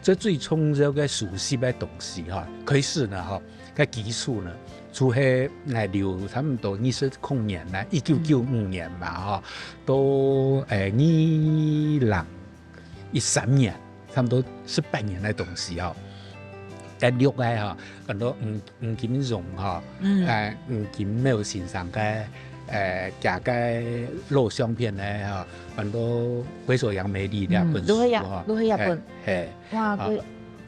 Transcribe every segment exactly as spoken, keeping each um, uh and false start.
這最重要个收集个東西哈，開始呢哈，个基礎呢，就係來留差毋多二十空年呢，一九九五年嘛哈，到誒二零一三年，差毋多十八年个東西哈，該錄个哈，很多黃黃金榮哈，嗯，誒黃金廟先生个誒佢个老相片呢哈，很多《回首楊梅麗》這本書哈，嗯，都係這，都係這本。嘿， 哇，啊，佢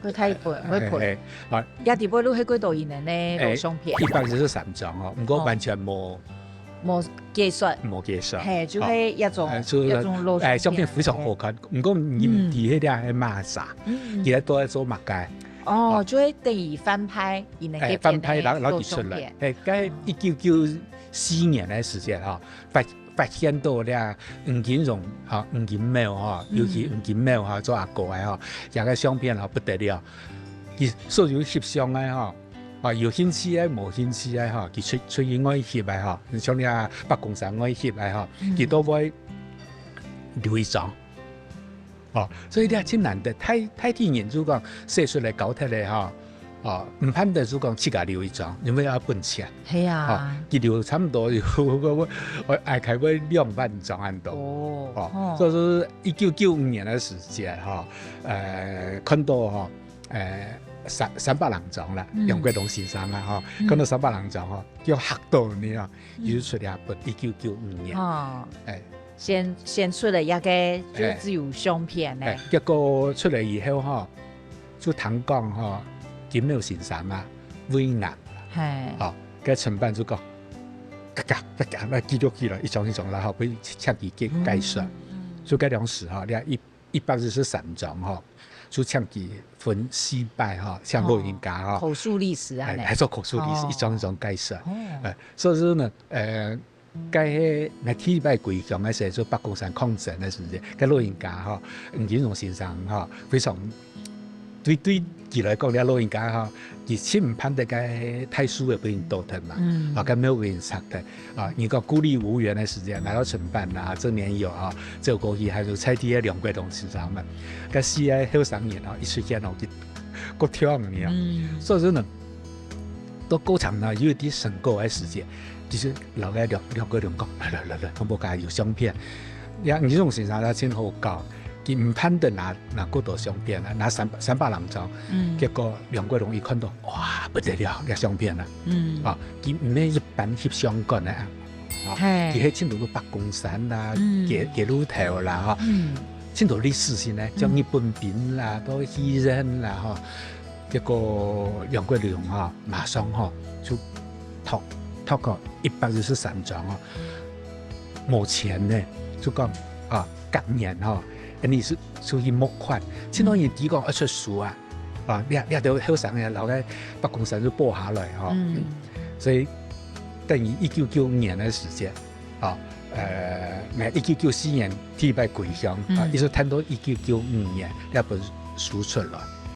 佢太貴，會貴。嘿，啊，也底背都係幾多年个呢，老相片。一百一十三張哦，毋過完全無，無解說。無解說。嘿，就係一種，誒，就係，一種老相片。誒，相片非常好看，毋過你毋知佢這係麼儕，嗯，佢在都在做麼个。哦，就係等於翻拍，佢能夠，誒，翻拍，然後然後佢出來，誒，該一九九四年个時間哈，發發現到這黃金榮哈，黃金廟哈，尤其黃金廟哈，做阿哥个哈，這个相片哈不得了。佢所有翕相个哈，啊有興趣个、無興趣个哈，佢出出去外翕个哈，像這伯公山外翕个哈，佢都會留一張。哦，所以這真難得，大大體人就講寫出來交忒个哈， 哦，毋盼得就講自家留一張，因為愛分錢。係啊。哦，佢留差毋多有，𠊎𠊎大概會兩萬張恁多。哦，哦，哦。所以說一九九五年个時節哈，呃，看到哈，呃，三三百零張啦，嗯，楊國榮先生啊哈，嗯，看到三百零張哈，就嚇到你啊，嗯，又出來一本一九九五年。哦。誒。 先先出了一个，就係只有相片呢。誒，結果出來以後吼，就聽講吼，金廟先生啊，胃癌，係，吼，該承辦就講，嘎嘎嘎嘎，愛記錄起來，一張一張來吼，愛請佢解解說。嗯，嗯。所以該當時吼，這一一百一十三張吼，就請佢分四擺吼，請老人家吼，哦，口述歷史啊，誒，呢。還做口述歷史，哦。一張一張解說。哦。誒，所以說呢，誒， 該係𠊎第一擺歸鄉个時，做伯公山抗爭个時節，該老人家吼，黃金榮先生吼，非常對對佢來講，這老人家吼，佢盡毋盼得該大樹仔分人倒忒嘛，嗯，啊，該廟分人拆忒，啊，人講故里無緣个時節，來到承辦啊，鄭年友啊，走過去，還有在地个梁國棟先生嘛，該四个後生人吼，一出現吼，佢 過跳舞呢。嗯。所以說呢，到過程呢，有一啲成果个時節，其實老个兩兩个人講，來來來來，看無家有相片。呀，你這種先生他真好搞，佢毋盼得拿拿過多相片啊，拿三三百零張，嗯，結果兩个人一看到，哇，不得了，這相片啊，嗯，啊，佢毋係一般翕相館个啊，啊，嘿，佢係盡多个伯公山啦，嗯，街街路頭啦，哈，嗯，盡多歷史性呢，像日本兵啦，嗯，到戲人啦，哈。 結果梁國榮哈，馬上哈就託託个一百一十三張哈，無錢呢，就講啊，隔年哈，恁呢就出去募款，盡多人提講愛出書啊，啊，這這兜後生个老个伯公山就報下來哈，嗯，所以等於一九九五年个時間，啊，呃，一九九四年第一擺歸鄉啊，嗯，一直等到一九九五年這本書出來。